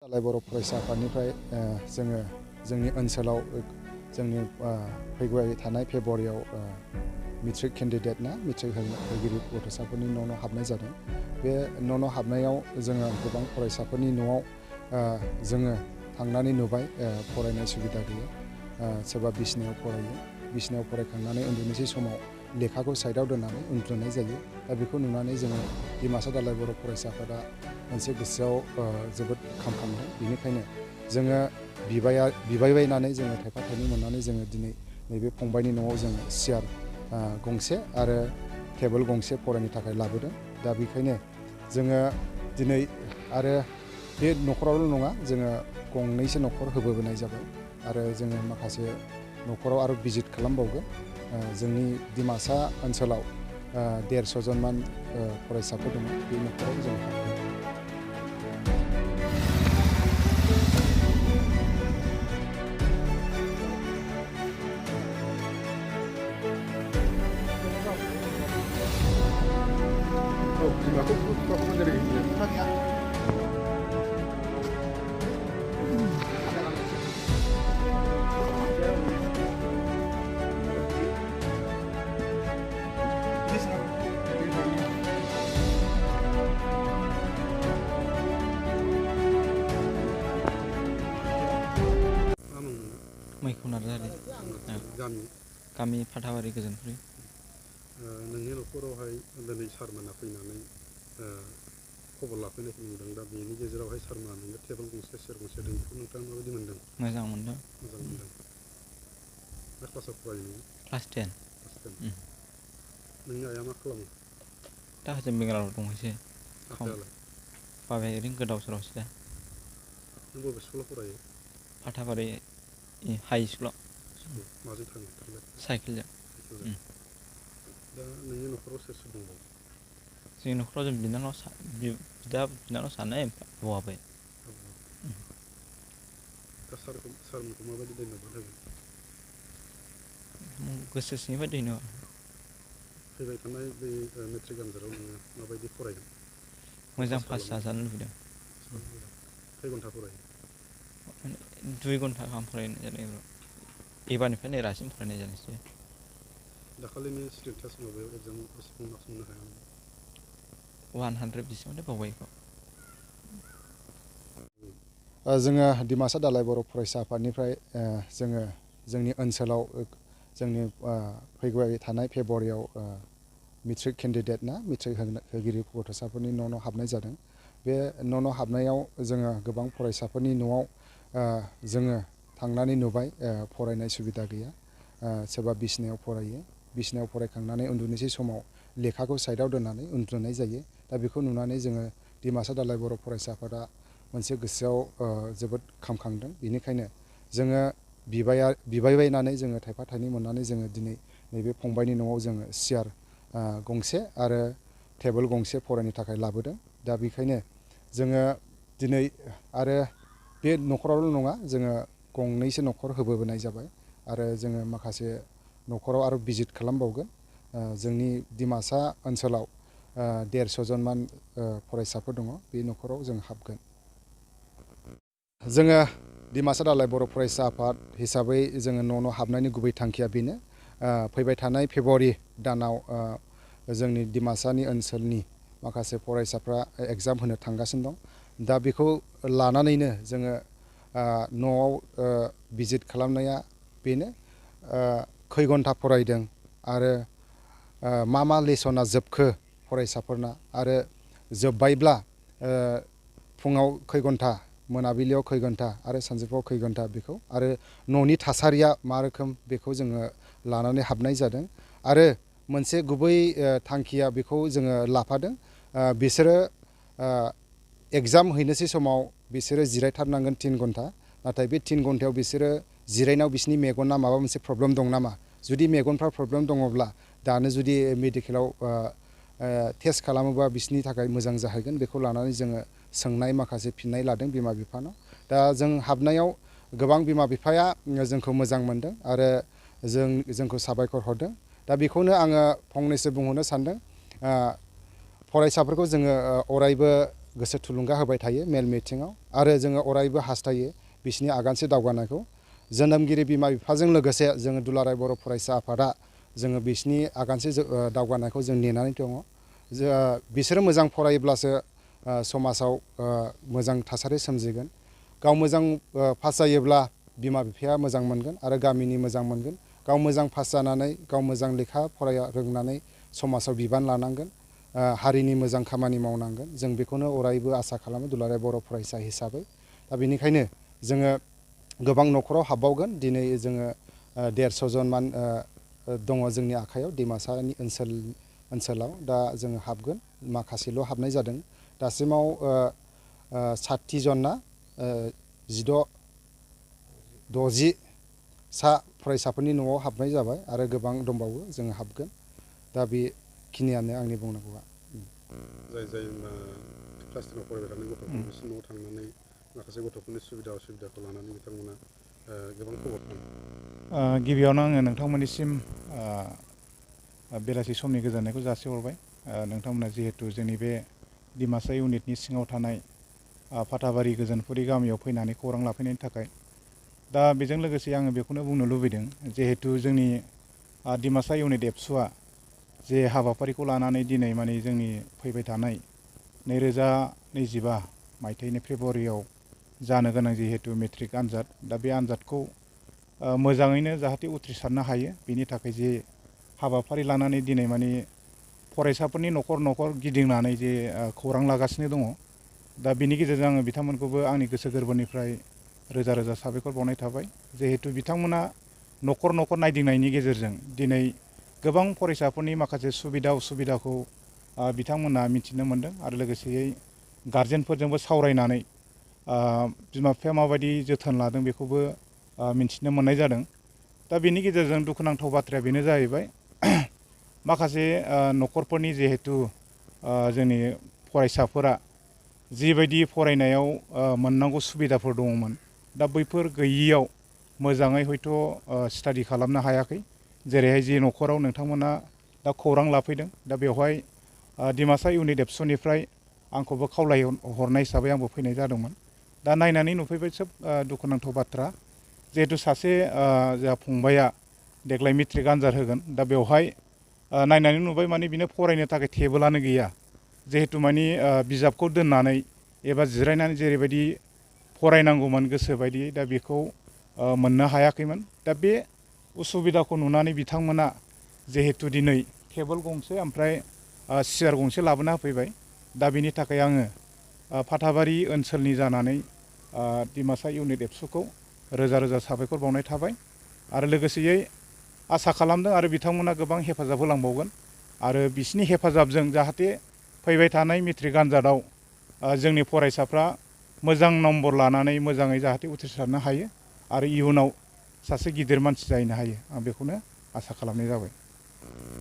दालाय बर' फरायसा आफादनिफ्राय जोङो जोंनि ओनसोलाव जोंनि फैबाय थानाय फेब्रुवारियाव मेट्रिक केन्डिडेट ना मेट्रिक होगिरि गथ'साफोरनि न' हाबनाय जादों। बे न' हाबनायाव जोङो गोबां फरायसाफोरनि न'आव जोङो थांनानै नुबाय फरायनाय सुबिदा गैया। सोरबा बिसिनायाव फरायो, बिसिनायाव फरायखांनानै उन्दुनोसै समाव लेखाखौ साइडआव दोननानै उन्दुनाय जायो। दा बेखौ नुनानै जोङो दिमासा दालाय बर' फरायसा आफादा मोनसे गोसोआव जोबोद खामखांदों। बेनिखायनो जोङो बिबायबायनानै जोङो थाइफा थाइनै मोननानै जोङो दिनै नैबे फंबायनि न'आव जोङो सियार गंसे आरो टेबोल गंसे फरायनो थाखाय लाबोदों। दा बेखायनो जोङो दिनै आरो बे न'खरावल' नङा, जोङो गंनैसो न'खर होबोनाय जाबाय आरो जोङो माखासे न'खराव आरो भिजिट खालामबावगोन। जोंनि दिमासा ओनसोलाव 150 जनमान फरायसाफोर दङ। बे न'खराव जों मैखुन नार्जारि गामि फाथाबारि गोजोनपुरि। नोंनि न'खरावहाय दिनै सारमोना फैनानै खबर लाफैनायखौ नुदों। दा बेनि गेजेरावहाय सारमोना नोंनो टेबोल गंसे सियार गंसे होदों। बेखौ नोंथाङा माबायदि मोनदों? मोजां मोनदों। मा क्लासाव फरायो नोङो? क्लास 10। नोंनि आइया मा खालामो? दा हजों बेंगालराव दंहैसै। आफायालाय? बाबाया ओरैनो गोदाव सोरावसो दा। नों बबे स्कुलाव फरायो? फाथाबारि हाइ स्कुलाव। माजों थाङो? साइकेलजों। दा नोंनि न'खराव सोर सोर दंबावो? जोंनि न'खराव जों बिदा बिनानाव सानै, हौवा आबै। दा सारमोनखौ माबायदि धन्यबाद होगोन? गोसो सिंनिफ्राय धन्यबाद। फैबाय थानाय बे मेट्रिक आनजादाव नोङो माबायदि फरायगोन? मोजां पास जाजानो लुबैदों। खै घन्टा फरायो? 2 घन्टा गाहाम फरायनाय जादों। एबारनिफ्राय नै रासिन फरायनाय जानोसै। दाखालिनि स्टेट टेस्ट माबायाव एग्जामाव बेसेबां मार्क्स मोननो हायामोन? 100 बेसेबांथाय बावबाय बेखौ। जोङो दिमासा दालाय बर' फरायसा आफादनिफ्राय जोङो जोंनि ओनसोलाव जोंनि फैबाय थानाय फेब्रुवारियाव मेट्रिक केन्डिडेट ना मेट्रिक होगिरि गथ'साफोरनि न' हाबनाय जादों। बे न' हाबनायाव जोङो गोबां फरायसाफोरनि न'आव जोङो थांनानै नुबाय फरायनाय सुबिदा गैया। सोरबा बिसिनायाव फरायो, बिसिनायाव फरायखांनानै उन्दुनोसै समाव लेखाखौ साइडआव दोननानै उन्दुनाय जायो। दा बेखौ नुनानै जोङो दिमासा दालाय बर' फरायसा आफादा मोनसे गोसोआव जोबोद खामखांदों। बेनिखायनो जोङो बिबायबायनानै जोङो थाइफा थाइनै मोननानै जोङो दिनै नैबे फंबायनि न'आव जोङो सियार गंसे आरो टेबोल गंसे फरायनो थाखाय लाबोदों। दा बेखायनो जोङो दिनै आरो बे न'खरावल' नङा, जोङो गंनैसो न'खर होबोनाय जाबाय आरो जोङो माखासे न'खराव आरो भिजिट खालामबावगोन। जोंनि दिमासा ओनसोलाव 150 जनमान फरायसाफोर दङ। बे न'खराव जों हाबगोन। जोङो दिमासा दालाय बर' फरायसा आफाद हिसाबै जोङो न' हाबनायनि गुबै थांखिया बेनो। फैबाय थानाय फेब्रुवारि दानाव जोंनि दिमासानि ओनसोलनि माखासे फरायसाफ्रा एग्जाम होनो थांगासिनो दं। दा बेखौ लानानैनो जोङो न'आव भिजिट खालामनाया बेनो, खै घन्टा फरायदों आरो मा लेसना जोबखो फरायसाफोरना, आरो जोब्बायब्ला फुङाव खै घन्टा, मोनाबिलियाव खै घन्टा आरो सानजौफुआव खै घन्टा, बेखौ आरो न'नि थासारिया मा रोखोम, बेखौ जोङो लानानै हाबनाय जादों। आरो मोनसे गुबै थांखिया बेखौ जोङो लाफादों, बिसोरो एग्जाम हैनोसै समाव बिसोरो जिरायथारनांगोन 3 घन्टा। नाथाय बे 3 घन्टायाव बिसोरो जिरायनायाव बिसोरनि मेगना माबा मोनसे प्रब्लेम दं नामा? जुदि मेगनफ्रा प्रब्लेम दङब्ला दानो जुदि मेडिकेलाव टेस्ट खालामोबा बिसोरनि थाखाय मोजां जाहैगोन। बेखौ लानानै जोङो सोंनाय माखासे फिननाय लादों बिमा बिफानाव। दा जों हाबनायाव गोबां बिमा बिफाया जोंखौ मोजां मोनदों आरो जोंखौ साबायखर हरदों। दा बेखौनो आङो फंनैसो बुंहरनो सानदों। फरायसाफोरखौ जोङो अरायबो गोसो थुलुंगा होबाय थायो मेल मिथिङाव आरो जोङो अरायबो हास्थायो बिसिनि आगानसे दावगानायखौ। जोनोमगिरि बिमा बिफाजों लोगोसे जोङो दुलाराय बर' फरायसा आफादा जोङो बिसिनि आगानसे दावगानायखौ जों नेनानै दङ। बिसोरो मोजां फरायोब्लासो समाजाव मोजां थासारि सोमजिगोन। गाव मोजां पास जायोब्ला बिमा बिफाया मोजां मोनगोन आरो गामिनि मोजां मोनगोन। गाव मोजां पास जानानै गाव मोजां लेखा फराया रोंनानै समाजाव बिबान लानांगोन, हारिनि मोजां खामानि मावनांगोन। जों बेखौनो अरायबो आसा खालामो दुलाराय बर' फरायसा हिसाबै। दा बेनिखायनो जोङो गोबां न'खराव हाबबावगोन। दिनै जोङो 150 जन मान दङ जोंनि आखायाव डिमासानि ओनसोलाव। दा जोङो हाबगोन, माखासेल' हाबनाय जादों दासिमाव 60 जन ना 60 सा फरायसाफोरनि न'आव हाबनाय जाबाय आरो गोबां दंबावो जोङो हाबगोन। दा बेखिनियानो आंनि बुंनांगौआ। जाय क्लास 10आव फरायबाय थानाय गथ'फोर बिसोर न'आव थांनानै माखासे गथ'फोरनि सुबिदा असुबिदाखौ लानानै बिथांमोना गोबां खबर दं। गिबियावनो आङो नोंथांमोननिसिम बेलासि समनि गोजोननायखौ जासिहरबाय। नोंथांमोना जिहेतु जोंनि बे डिमासा इउनिटनि सिङाव थानाय फाथाबारि गोजोनफुरि गामियाव फैनानै खौरां लाफैनायनि थाखाय। दा बेजों लोगोसे आङो बेखौनो बुंनो लुबैदों, जिहेतु जोंनि डिमासा इउनिट एबसुआ जे हाबाफारिखौ लानानै दिनै माने जोंनि फैबाय थानाय 2025 मायथाइनि फेब्रुवारियाव जानो गोनां जिहेतु मेट्रिक आनजाद, दा बे आनजादखौ मोजाङैनो जाहाथे उथ्रिसारनो हायो बेनि थाखाय जे हाबाफारि लानानै दिनै माने फरायसाफोरनि न'खर न'खर गिदिंनानै जे खौरां लागासिनो दङ। दा बिनि गेजेरजों आङो बिथांमोनखौबो आंनि गोसो गोरबोनिफ्राय रोजा रोजा साबायखर बावनाय थाबाय। जिहेतु बिथांमोना न'खर न'खर नायदिंनायनि गेजेरजों दिनै गोबां फरायसाफोरनि माखासे सुबिदा उसुबिदाखौ बिथांमोना मिथिनो मोनदों आरो लोगोसेयै गारजेनफोरजोंबो सावरायनानै बिमा बिफाया माबायदि जोथोन लादों बेखौबो मिथिनो मोननाय जादों। दा बेनि गेजेरजों दुखुनांथाव बाथ्राया बेनो जाहैबाय, माखासे न'खरफोरनि जिहेतु जोंनि फरायसाफोरा जिबायदि फरायनायाव मोननांगौ सुबिदाफोर दङमोन, दा बैफोर गैयियाव मोजाङै हयथ' स्टाडि खालामनो हायाखै। जेरैहाय जे न'खराव नोंथांमोना दा खौरां लाफैदों, दा बेवहाय डिमासा इउनिट एबसुनिफ्राय आंखौबो खावलायहरनाय हिसाबै आंबो फैनाय जादोंमोन। दा नायनानै नुफैबाय सोब दुखुनांथाव बाथ्रा, जिहेतु सासे जोंहा फंबाया देग्लाय मेट्रिक आनजाद होगोन। दा बेवहाय नायनानै नुबाय माने बिनो फरायनो थाखाय टेबोलानो गैया। जिहेतु माने बिजाबखौ दोननानै एबा जिरायनानै जेरैबायदि फरायनांगौमोन गोसो बायदियै, दा बेखौ मोननो हायाखैमोन। दा बे उसुबिदाखौ नुनानै बिथांमोना जिहेतु दिनै टेबोल गंसे ओमफ्राय सियार गंसे लाबोना होफैबाय। दा बेनि थाखाय आङो फाथाबारि ओनसोलनि जानानै डिमासा इउनिट एबसुखौ रोजा रोजा साबायखर बावनाय थाबाय आरो लोगोसेयै आसा खालामदों आरो बिथांमोना गोबां हेफाजाब होलांबावगोन आरो बिसिनि हेफाजाबजों जाहाथे फैबाय थानाय मेट्रिक आनजादाव जोंनि फरायसाफ्रा मोजां नम्बर लानानै मोजाङै जाहाथे उथ्रिसारनो हायो आरो इयुनाव सासे गिदिर मानसि जाहैनो हायो। आं बेखौनो आसा खालामनाय जाबाय।